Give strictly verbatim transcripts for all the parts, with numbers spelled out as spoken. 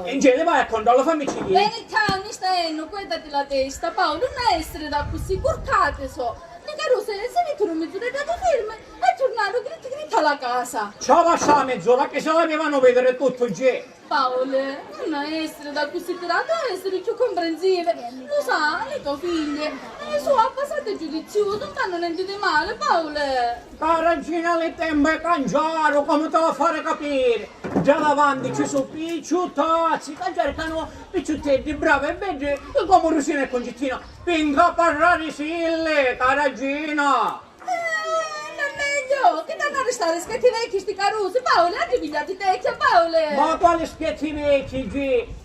Angeli, vai a controllu, fammici diri. Veni ccà, mi sta jennu, quetati la testa, Paulu, nun essiri d'accussì, curcati so. Li carusi si vittiru mizzu di dati firmi e turnaru gritti gritti a la casa. Ciò, va sta mizzu, la chi si l'avivanu vidiri tuttu, gi. Paule, nun essiri d'accussì tiratu, essiri cchiù comprensivi. Lu sa, li to figli, eh, su abbassati giudiziusi, nun fannu nenti di mali, Paule. Cara Gina, li tempi cangiaru, comu ti va fari capiri. Già davanti ci su picciuttazzi ca cercanu picciutteddi bravi e beddi comu Rusina e Cuncittina. Pinca parrarisilli, cara Gina. Eh, non meglio! Chi t'hannu a ristari schietti vecchi sti carusi, Paule, addi pigliati tecchia, Paule! Ma quali schietti vecchi, Gi?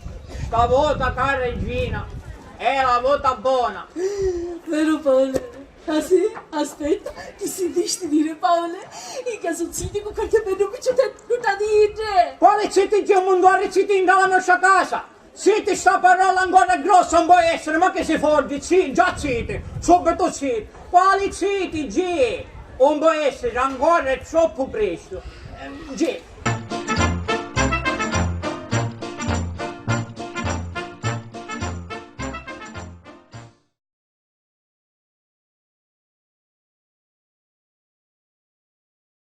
Sta vota, cara Gina, è la vota bona. Veru, Paule? Ah sì? Aspetta, ti sintisti dire, Paule? In casu ziti cu qualche beddu picciutettu da dire! Quali ziti, Gi, un mundu arri ziti in la nostra casa! Ziti, sta parolla ancora è grossa, un po' essere, ma chi si fordi? Zi, già ziti, subito ziti. Quali ziti, Gi? Un po' essere, ancora è troppo presto. Eh, Gi,